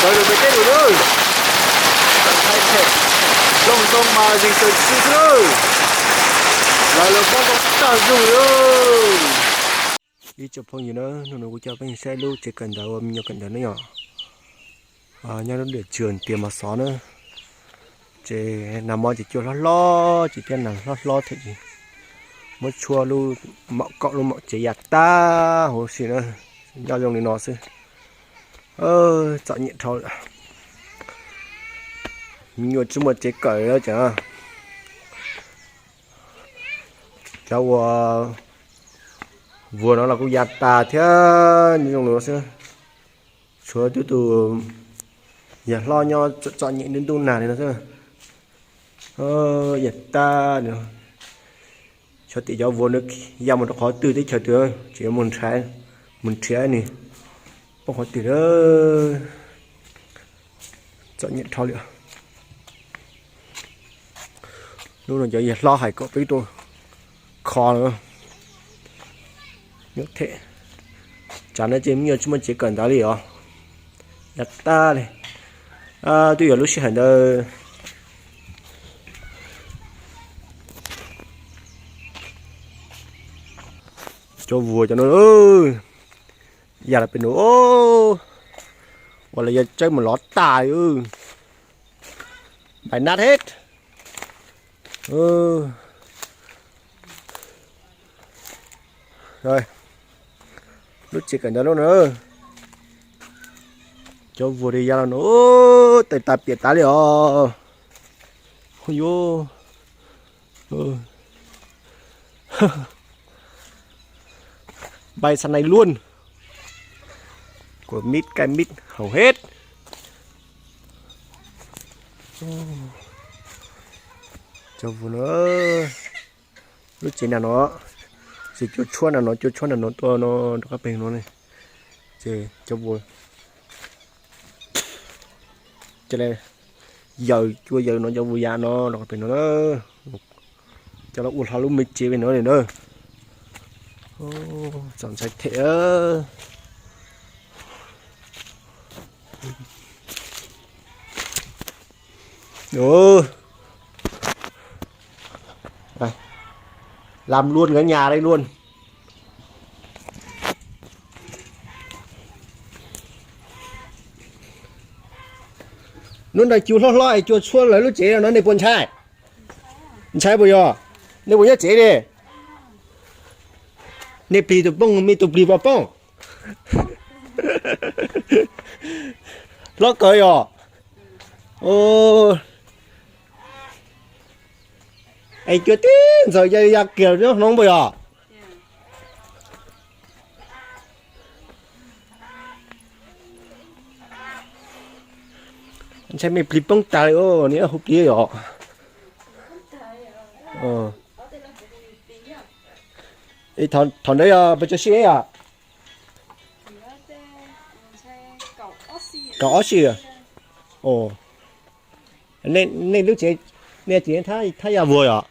Sawv los pem teb lawm. Looj ntoo mas zeeg sawv xwb xwb. Lawv los poob ntoo tag zog lawm. Ib tsoom phooj ywg na, hnub no kuv coj peb saib lub tsev kawm ntawv uas me nyuam kawm ntawv ne yom. Nyob lub tiam tsuas tias mos xov na, ces nag hmo ces cua hlob hlob ces thiab nag hlob hlob thiab ces muab tshuab lub maum kaum lub maum tsev ya tag huv si na. Nyob zoo li no xwb, txom nyem dhau lawm. Me nyuam tsis muaj tsev kawm lawm ces cov uas vuas no los kuj ya tas thiab, zoo li no xwb. Tshuav twb tus yawg hlob nyob txom nyem ntuj nag li no xwb. Ya tas, xyov tim cov vuas nws ya mus rau qhov twg teb chaws twg, tseem mus nrhiav, mus nrhiav nws poob qhov twg lawm. Txom nyem dhau li. Lub no cov yawg hlob hais kom peb tuaj kho lawm. Nyuaj thiab. Tsam no ces me nyuam tsis muaj tsev kawm ntawv li os. Ya tas li. Twb yog lub sij hawm ntawd cov vuas cov no ya los pem no, ua los yog tseeb mus lov tas li. Npais nat thiab. Lub tsev kawm ntawv lub no, cov vuas li ya los no, tais tas piam tas li os. Yuav npais xa nais luaj, kuam mib kaij mib hauv thiab. Cov vuas no, lub tsev nag no, ces cua tshuab nag no, cua tshuab nag no tuaj no rov qab pem no ne. Ces cov vuas ces yawm cua yawm no cov vuas ya no rov qab pem no na. Coj los ua hlo lub me tsev pem no li na. Txaus ntshai thiab. Lam luôn cả nhà đây luôn. Hnub no cua hlob hlob es cua tshuab lawv lub tsev no nej puas ntshai? Ntshai puas yog? Nej puas nyob tsev li? Nej plig tus poob, me tus plig puas poob? Hlob kawg yog. Es cua tib ntxawm ya ya kiag nyob hoob puas yog? Ntshai me plig poob tag li, niam hu plig yom. Thaum ntawd yog pes tsawg sij yom? Kaum ob sij. Nej lub tsev, nej tsev thab ya vuag yom?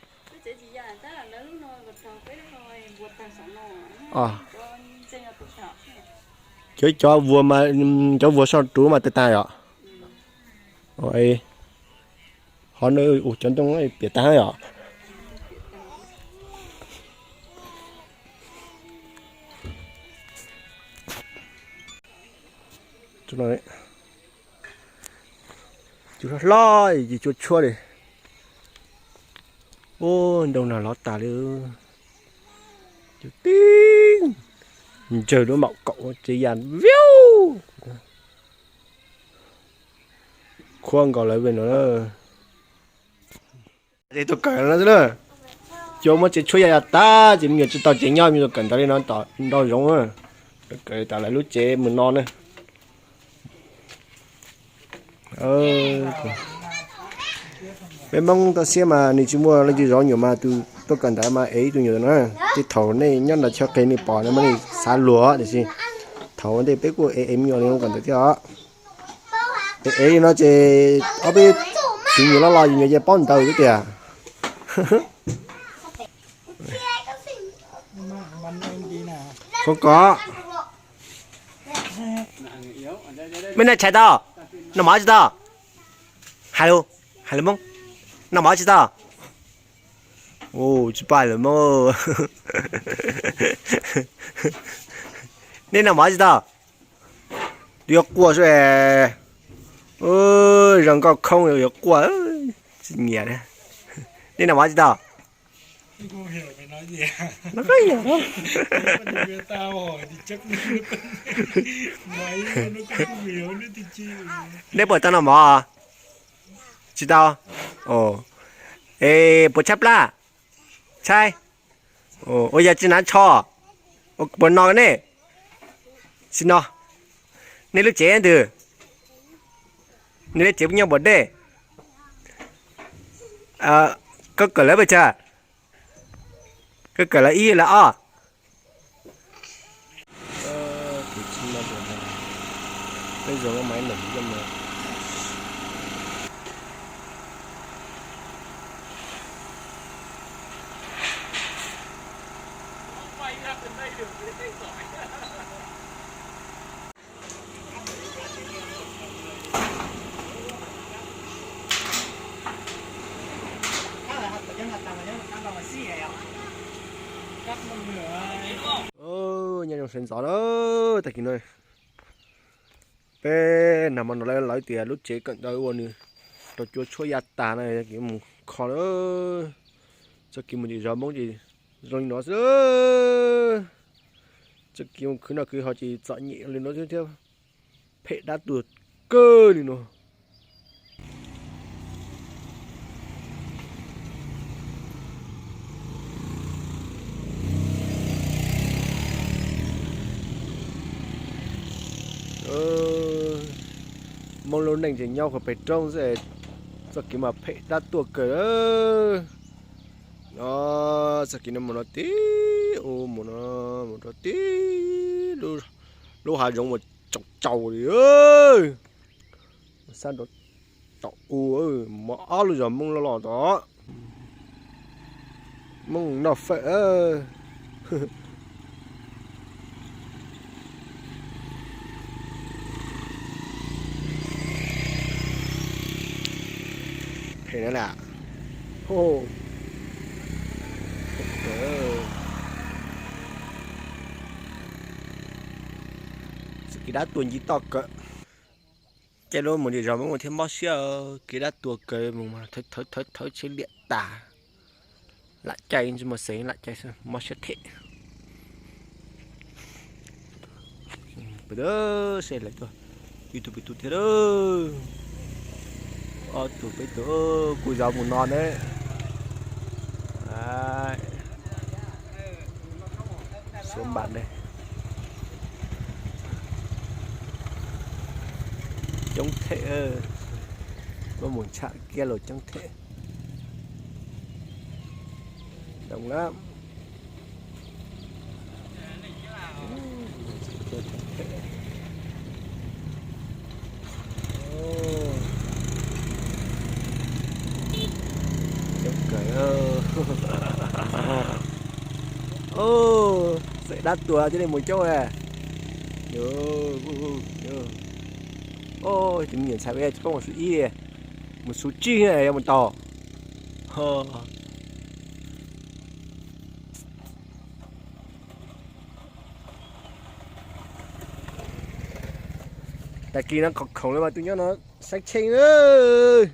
Cov, cov vuas mas, cov vuas soj ruv mas tag tag yom? Ho no ua cov ntoo piam tag yom? Cua hlob hlob ces cua tshuab li. Ub, ntoo nag lov tas li. Cua tib ntsawg lub maum kaum tsev ya viu. Khuab nkaus lawv pem no. Ces tuaj kawm no xwb na. Cua muab tsev tshuab ya ya tag ces me nyuam tsis tau tsev nyob, me nyuam tuaj kawm ntawv li no tom nraum zoov. Tuaj kawm tom lawv lub tsev mus no na. Peb Hmoob toj siab mas nws tsis muaj leej twg zov nyuam mas tus tuaj kawm ntawv mas ev ib tug nyuam na. Ces thaum nej nyob nram chaw qis nej pom no mas nej xav luag tiam sis thaum ntej peb kuj ev ev me nyuam li no kawm ntawv thiab os. Ev ev li no ces ob peb tus nyuam loj los yus nyuam ces paub ntawv xwb tiag. Không có. Mej noj tshais tau? Noj mov tsis tau? Hais lus, hais lus Hmoob. Noj mov tsis tau? Tsis pab lus Hmoob. Nej noj mov tsis tau? Yuav quaj sub es. Zoo nkauj khoob yuav quaj. Tsis nyiam. Nej noj mov tsis tau? Nej puas tau noj mov? Tsis tau. Es puas tshaib plab? Tshaib. Ua yog tsis hnav tsho, puas no nej? Tsis no. Nej lub tsev twg? Nej lub tsev nyob puas deb? Koj kawm lawv pes tsawg? Koj kawm lawv ib lawv ob? Nyob zoo sawv ntxov na, tag kis no peb nag hmo no lawv tias lub tsev kawm ntawv ua nws rau cua tshuab ya tas na, tag kis mus kho na. Txoj kev mus tim zos Hmoob ces zoo li no xwb. Txoj kev mus khwv noj khwv haus ces txom nyem li no thiab, phem dab tuag kawg li no. Hmoob lub neej ces nyob qhov pem roob xwb, txoj kev mas phem dab tuag kawg. No, txoj kev no mus no tib u mus no, mus rau tib lub hav zoov uas tsaus tsaus li. Xab nrov tom u, muaj ob lub zos Hmoob loj loj tom. Hmoob noj fawm. Phem na. Txoj kev dab tuag nci toj kawg. Caij lub mus tim zos Hmoob thiab mob siab, kev dab tuag kawg mus mas thawv thawv thawv tsheb liam tas. Lam caij tsis muaj xeev lam caij, mob siab them. Peb seb lawv tuaj, ib tug peb tug thiab. Ob tug peb tug kuj zov mus no ne. Suav npam ne. Coob them, muab mus tsham kiag los coob them. Doom lawm. Coob kawg. Xeem dab tuag thiaj li mus coob. Tus me nyuam ntxhais peb tsis paub mus xu ib, mus xu tsib yuav mus tau. Tag kis no khoom khoom li mas tus nyob no saib tsheb lawm.